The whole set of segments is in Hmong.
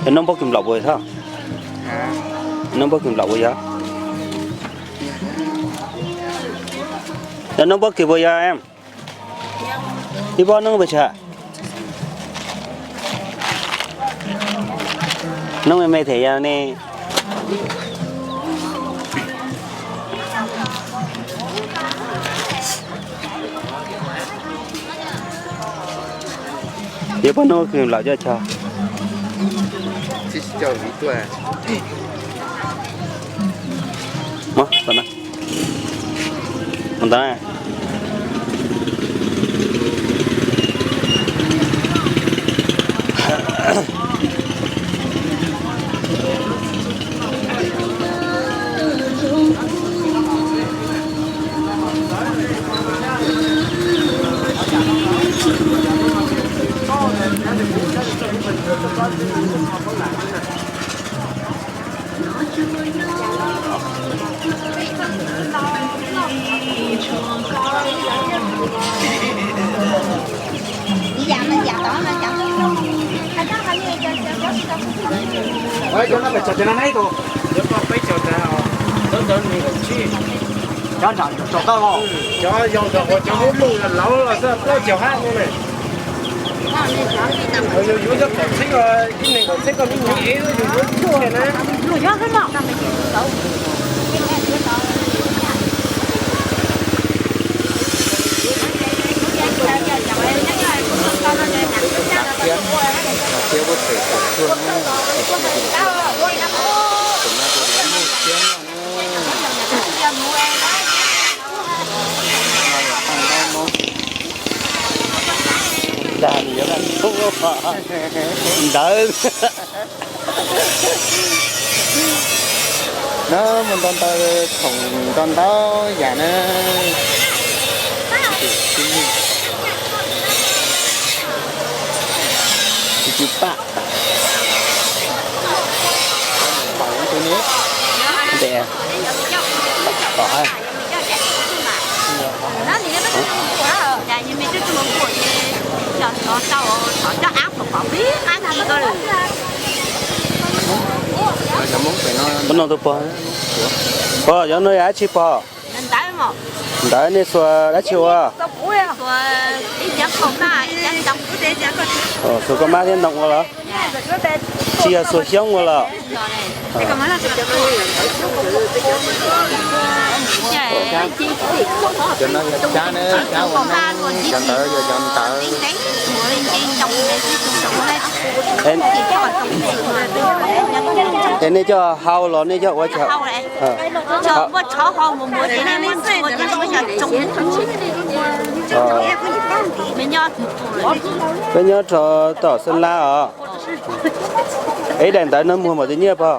Yog noob npab kws nplaum puas yog? Noob npab kws nplaum puas yog? Yog noob npab kws puas yog em? Ib pob noob pes tsawg? Noob me me them yog ne. Yog pob noob kws nplaum coj chaw. Cov nram tsaus tawj os. Cov yog ntawm uas cov hmoob lug laus los xwb plaub caug hab no ne. Yus yuav cov kaum txheeb, ib neeg kaum txheeb koj me nyuam ev, yus yuav cuag na. Dag nws yuav kaj ntug ntawd. No mus nto ntawd, khoom nto ntau yam na. Tsis tsis pam. Ntes. Peb no tus pog, pog, cov no yog dab tsi pog? Ntawd nej xuas dab tsi ua? Xuas koj mab thiab ntoo ua los? Tsis yog xuas xyoob ua los? Cov no yog cab na, cab ua na, cov ntawd yog cov ntawd. Es nej coj hau los nej coj ua cas? Peb nyob rau tom Xeeb Lab os. Es daim ntawv no muag npaum twg nyiaj pog?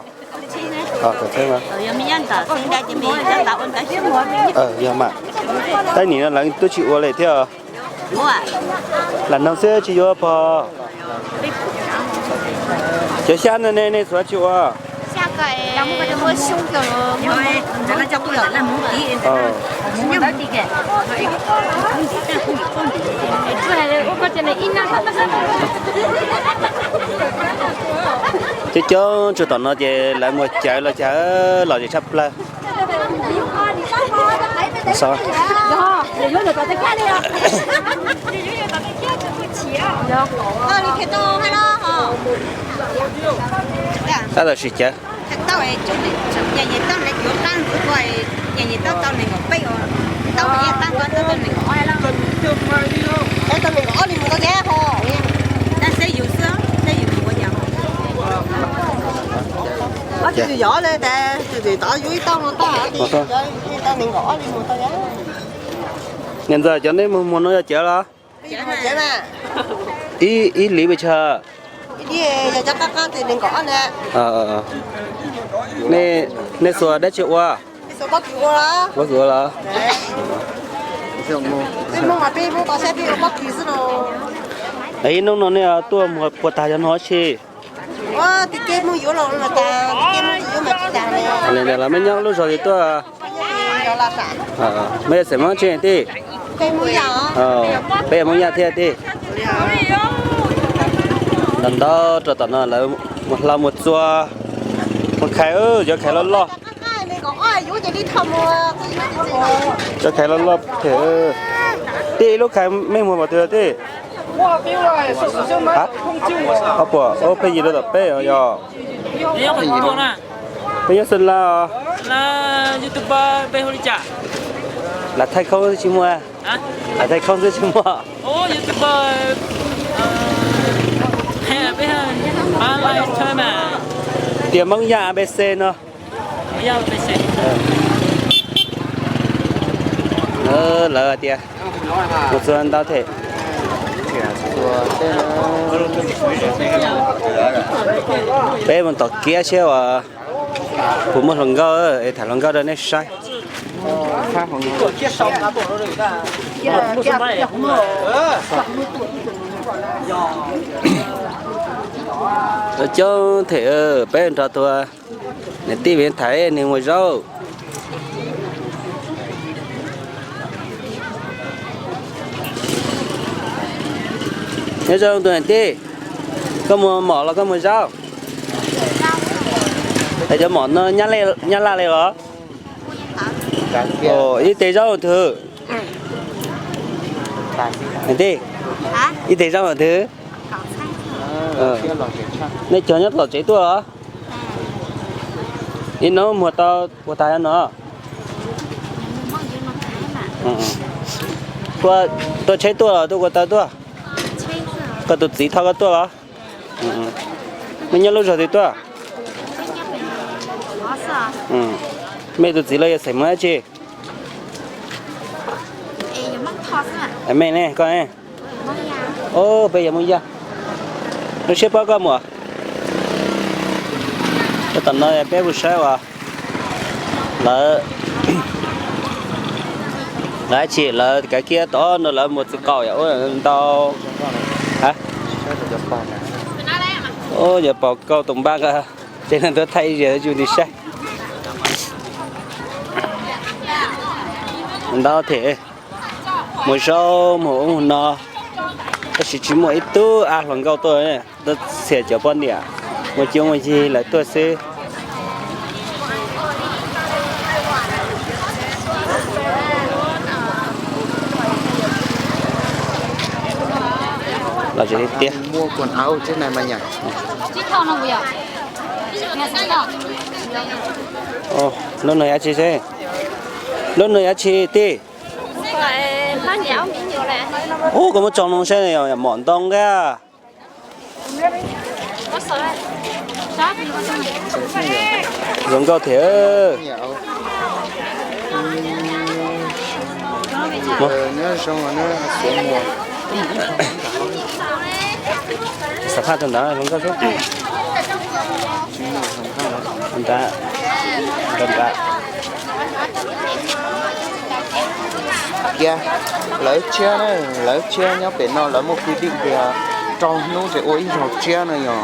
Yog mas, tab nim no lawv twb tsis ua li thiab. Lam noog xwb tsis yuav pog. Cov xyab no ne nej xuas tsis ua? Coob coob tsuas tom no ces lawv muag cawv los cas lom zem tshaj plaws. Tab tom sim cawv. Niam ntxawm, cov nej muag muag no yog cawv los? Ib lis pes tsawg? Nej xuas dab tsi ua? Pob kws ua los? Peb Hmoob mas peb Hmoob tau saib peb ua pob kws xwb los. Ib hnub no nej tuaj puas tag cov no tsi? Lawv me nyob lub zog twg tuaj? Mej xeem Hmoob tsi tij? Peb yog Hmoob Yaj thiab tij. Ntau ntau rau tom no lawv mus hla mus txua, mus khais, cov khais loj loj. Cov khais loj loj phem. Tij, ib lub khais mej muag npaum twg tij? Ob puas, pheej yig rau tom peb yog. Peb nyob Xeem Las os. Lam thaij khoob xwb tsis muaj. Lam thaij khoob xwb tsis muaj. Tias Hmoob Yaj A B C no. Lawv tias mus txua ntau thiab. Peb mus tom kiab seb uas puas muaj hluas nkauj es tham hluas nkauj rau nej saib. Coob thiab, peb nrog tus niam tij pem tham nws mus zaub. Nyob zoo tus niam tij, koj mus mom los koj mus zaub? Es cov mom no Nyab Laj li los? Ib teg zaub twg? Niam tij, ib teg zaub twg? Nej cog nyob tom tsev tuaj los? Ib hnub muag tau puas tag no? Tuaj tsheb tuaj los tuaj ua tau tuaj? Koj tus txiv thauj koj tuaj los? Mej nyob lub zog twg tuaj? Mej tus txiv los yog xeem Hmoob dab tsi? Mej ne, koj ne? Peb yog Hmoob Yaj. Lub siab paub koj mus. Tom no peb mus saib uas lawv, lawv dab tsi, lawv kav kiab tod no lawv muas txiv qaub yom, ua ntau. Ua yog paus kauj toom npab nqa, ces neeg tuaj thaij ib zaug tsis nti saib. Ntau thiab, mus zaub mus ub mus no, tab sis tsis muaj ib tug av hluas nkauj tuaj, tuaj txhiam cov poj niam, muaj cuab muaj yig lawv tuaj xwb. Los tsev tiag. Lub no yog dab tsi seb? Lub no yog dab tsi tij? Ub, koj muab tso no seb, mom ntoo nqaj. Zoo nkauj thiab. Xam phaj rau ntawd zoo nkauj xwb. Nrad, nrad, nrad. Kiag, lawv tshiab na, lawv tshiab nyob pem no lawv muaj kwv tij tias rau hnub ces ua ib zaug tshiab no yog.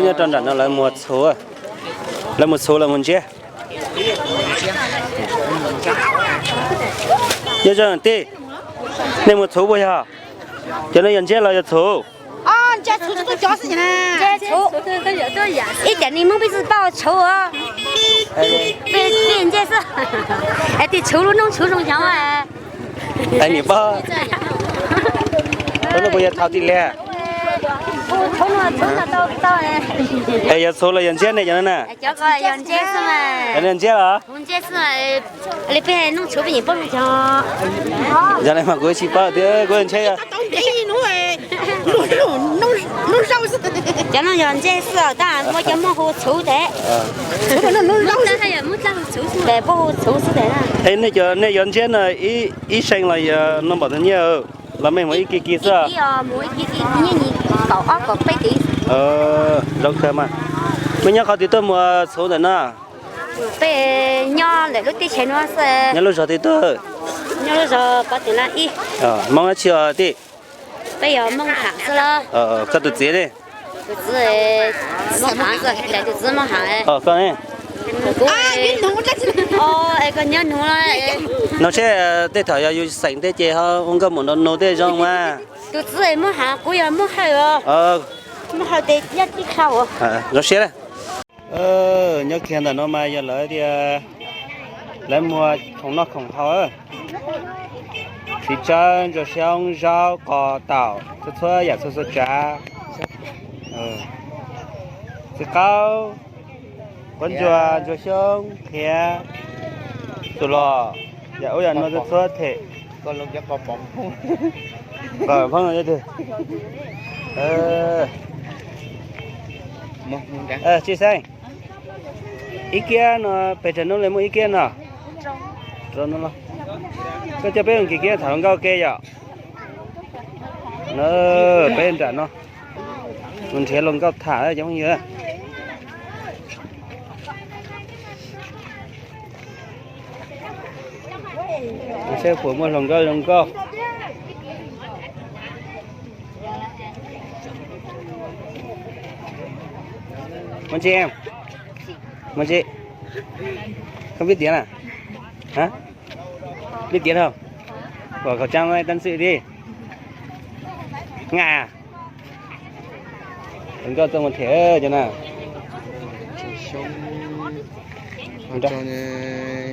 Nyob rau nram no lawv muag txhuv, lawv muag txhuv lawv muag ntsiab. Nyob zoo tij, nej muag txhuv puas yog? Cov no yog ntsiab los yog txhuv? Ib cov neeg Hmoob peb tsis paub txhuv, peb ntsiab xwb. Es tij txhuv lub noob txhuv zoo xyov. Niam paub, txhuv no puas yog thaum tij liag? Es yog txhuv los yog ntsiab nej cov no na? Ntsiab los? Li peb noob txhuv peb nyiam paub zoo xyov. Yog li mas kuv tsis paub tiag, kuv ntshe yog. Cov no yog ntsej xwb tab muaj cov muaj hu txhuv tes. Muaj hu txhuv xwb tes. Nej cov nej yuav ntsiab no ib seem los yog no npaum tus nyiaj? Los mej mus ib kis kis xwb. Zoo kawg mas. Mej nyob qhov twg tuaj mus txhuv ntawm no? Peb nyob lawm lub teb chaws no xwb. Nyob lub zos twg tuaj? Nyob lub zos Pov Tiam Laj ib. Hmoob dab tsi os tij? Peb yog Hmoob Ham xwb los. Koj tus txiv ne? Tus txiv, Hmoob Ham xwb, tus txiv Hmoob Ham. Koj ne? Kuv, es koj nyob nug. Nug seb tej thaum yog yus xeem tej ces ho ua nkauj mus nrog nug tej zoo mas. Tus txiv Hmoob Ham, kuv yog Hmoob Hawj os. Hmoob Hawj tes yaj tib qha. Zoo siab. Nyob kiag ntawm no mas yog lawv tias lawv muag khoom noj khoom haus. Txiv tsawb, ntsuag xyoob, zaub, qos, taum, txhua txhua yam txhua txhua tsav. Txiv qaub, quav ntsuag, ntsuag xyoob, qhiav, tus los, yam ub yam no txhua txhua them. Qos phoob no twg? Tsis xeeb. Ib kiab no pes tsawg hnub li muaj ib kiab no? Koj coj peb mus kis kiab tham hluas nkauj ke yom. Peb nram no mus nrhiav hluas nkauj tham cov phooj ywg. Seb puas muaj hluas nkauj zoo nkauj. Muaj tsi em? Muaj tsi? Koj pib tiav na? Pib tiav thaum, kom khẩu trang tab xwm di. Nga. Nkauj tuaj mus them cov na.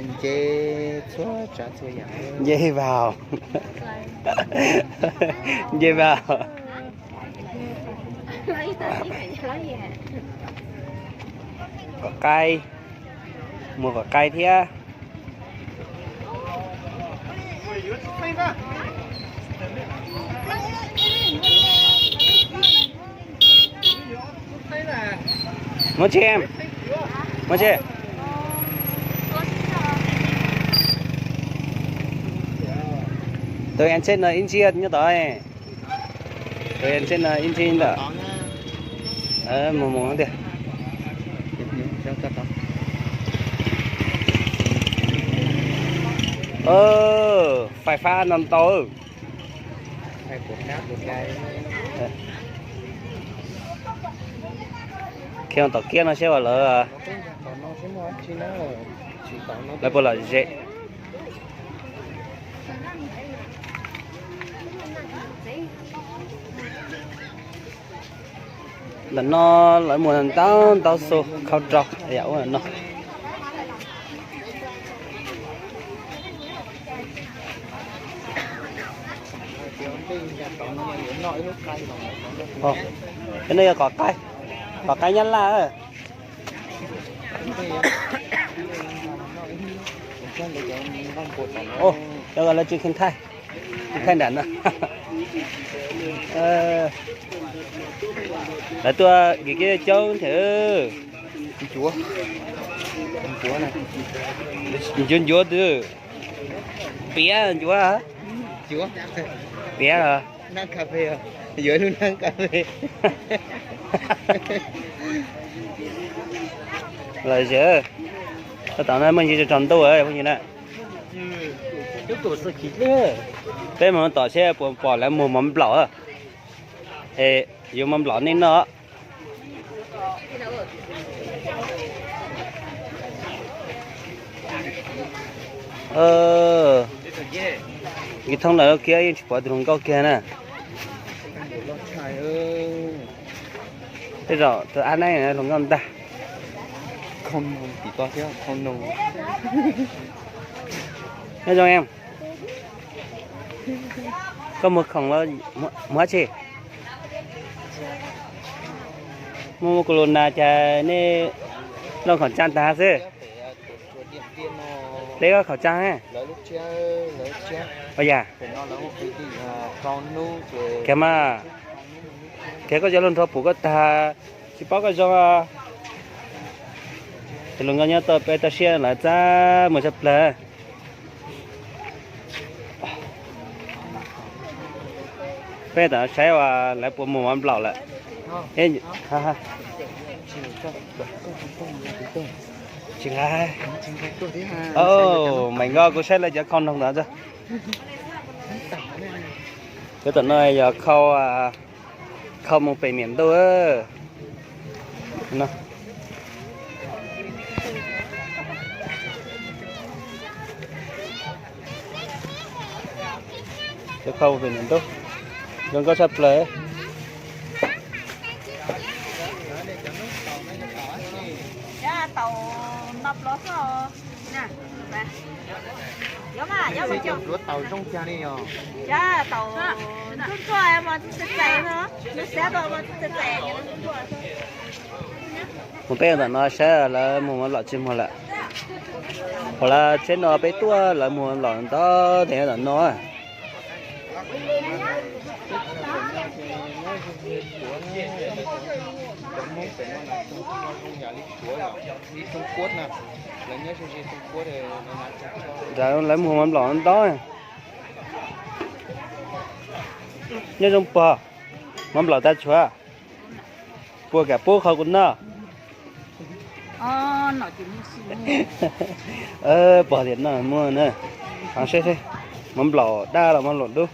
Nce txhua tsav txhua yam. Nce vào. Nce vào. Kom qaib, mus kom qaib thiab. Muaj tsi em? Muaj tsi? Tus yam tsheb no ib ntsib nyob tod. Tus yam tsheb no ib ntsib ntawm. Mus mus tiag. Fais fab no ntau. Khiav tom kiab no seb lawv, lawv puas lom zem. Ntawm no lawv muag ntau ntau xu khau rau yam ub no. Cov no yog qos qaib, qos qaib Nyab Laj. Cov lawv tsis kheev thaij, thaij nram no. Lawv tuaj kis kiab coob thiab. Ncuav ncuav twb piav ncuav, piav los. Yuav lub nab kas fes. Lawm zem, tab tom no muaj ntsis tsaus ntuj phooj ywg na. Peb mus tom seb puas pom lawv muag mov nplaum. Es yuav mov nplaum nej noj. Nkis thoob lawm kiag yeej tsis pom tus hluas nkauj kiag na. Tej zaum tus ab neeb hluas nkauj ntag. Nyob zoo em. Koj muag khoom los muag dab tsi? Muaj corona cas nej looj khoom tsa tag xwb. Deb koj khoom tsa. Ua yam, khiav mas, khiav koj cov hluas nraug pum koj tag, tsis paub koj zoo. Ces hluas nkauj nyob toj peb toj siab lawv txaj muag tshaj plawg. Peb tam no saib uas lawv puas mus mov nplaum lawm. Meem nkoj kuv saib lawv cov khau noog ntawd. Cov tom no yog khau, khau mus pem niam ntuj. Cov khau pem niam ntuj, zoo nkauj tshaj plaws. Mus peb tam no saib lawv mus mov nplaum tsis muag lawm. Qhov lawv tsheb no peb tuaj lawv mus mov nplaum ntau tes tam no. Lawv mus mov nplaum ntau. Nyob zoo pog, mov nplaum tag tshuav, puas kam pub qhau kuv noj? Pog tias noj muaj na. Saib seb mov nplaum dab los mov nplaum dub.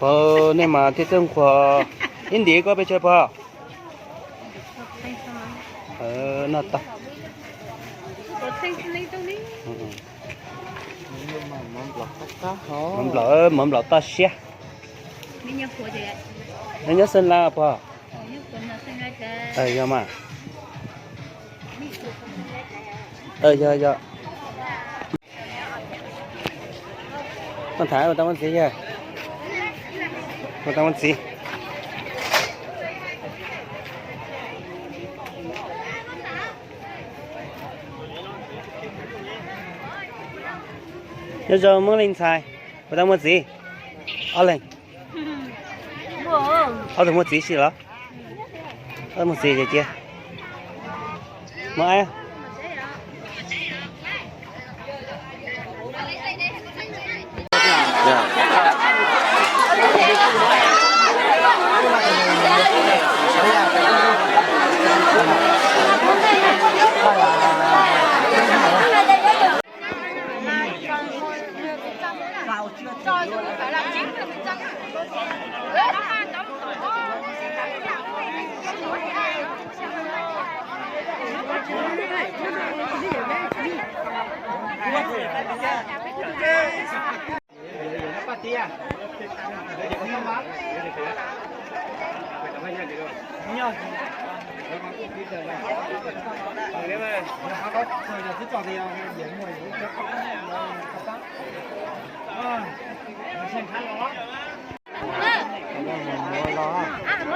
Pog, nej mas thiaj txawj nqhuas. Ib ntim koj pes tsawg pog? Noj tag. Mov nplaum, mov nplaum toj siab. Nyob Xeeb Las pog? Yog mas. Yog yog. Koj tham ua tau muaj txiv, ua tau muaj txiv. Nyob zoo Hmoob li ntxhais, ua tau muaj txiv? Ob leeg. Ob tug muaj txiv si los? Ob tug muaj txiv ces cia. Muaj ab.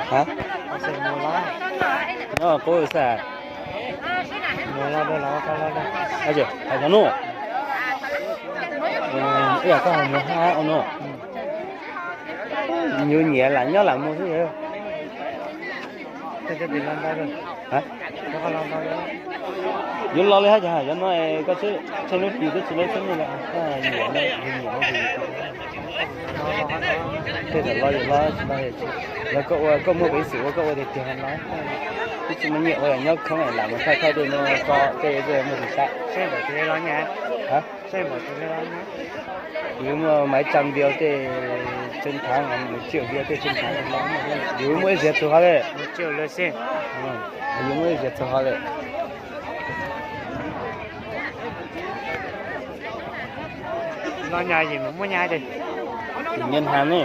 Hab? Nyob qub xwb. Hais cov nub, ib yam koj hais mus hab ua no. Yus nyiam lam nyob lam mus xwb. Yuav los li hab, cov no koj tsheej lub hlis twb tsis lub txheeb li lawm, koj nyiam, yus nyiam. Tej zaum los yus los tsis los, lawv koj ua koj muaj peev xwm ua koj ua tiag tiag no. Twb tsis muaj nyiaj ua, nyob khoob lam mus thaij thaij tej no tso tej muaj tus sab. Yus muaj maiv tsaa npias tej tseem thaav, mus tsiaj npias tej tseem thaav, yus muaj ib ziag txug hov le. Yus muaj ib ziag txug hov le. Nyiaj hnav ne.